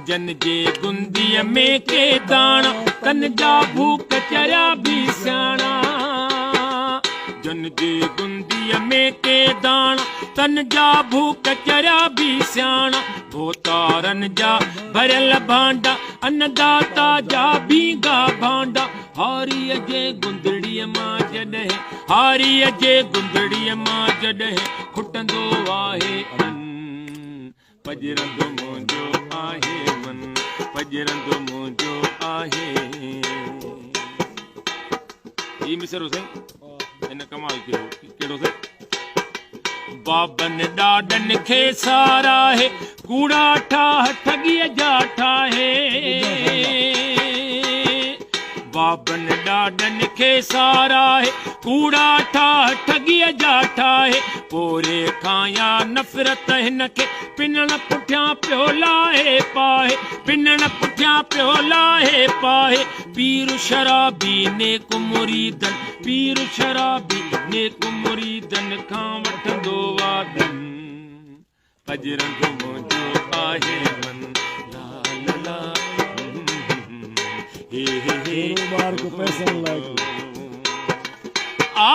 جن جي گنديء ۾ ڪي داڻا، تن جا ڀوڪ چريا به سياڻا. جن جي گنديء ۾ ڪي داڻا، تن جا ڀوڪ چريا به سياڻا. ڀوتارن جا ڀريل ڀانڊا، انّداتا جا ڀينگا ڀانڊا. هاريء جي گندڙيء مان جڏهن، هاريء جي گندڙيء مان جڏهن کٽندو آهي ان. پڄرندو منهنجو آهي من، پڄرندو منهنجو آهي. هي مصرعو سائين هن ڪمال ڪيو ڪهڙو سائين؟ بابن ڏاڏن کي ساراهي، ڪوڙا ٺاهه ٺڳيء جا ٺاهي. بابن ڏاڏن کي ساراهي، ڪوڙا ٺاهه ٺڳيء جا ٺاهي. پورهيي کان يا نفرت هن کي، پنڻ پٺيان پيو لاهي پاهي. پنڻ پٺيان پيو لاهي پاهي. پير شرابي نيڪ مريدن، پير شرابي نيڪ مريدن کان وٺندو وعدن. پڄرندو منهنجو آهي من لا لا لا هي هي هي ٻار ڪو پئسن لاء آ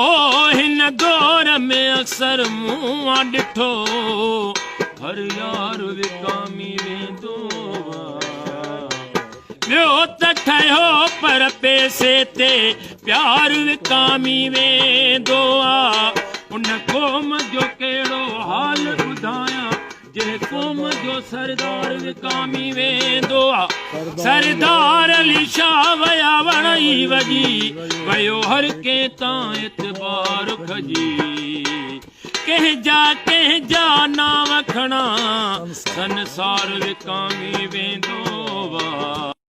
او هن دور ۾ اڪثر مون آ ڏٺو هر يار وڪامي ويندو آ ٻيو ته ٺهيو پر پئسي تي پيار وڪامي ويندو آ. ان قوم جو ڪهڙو حال ٻڌايان جنهن قوم جو سردار وڪامي ويندو آ. سردار علي شاهه ويا وڻ ئي وڄي ويو هر ڪنهن تان اعتبار کڄي. ڪنهن جا ڪنهن جا نانء کڻان سنسار وڪامي ويندو آ.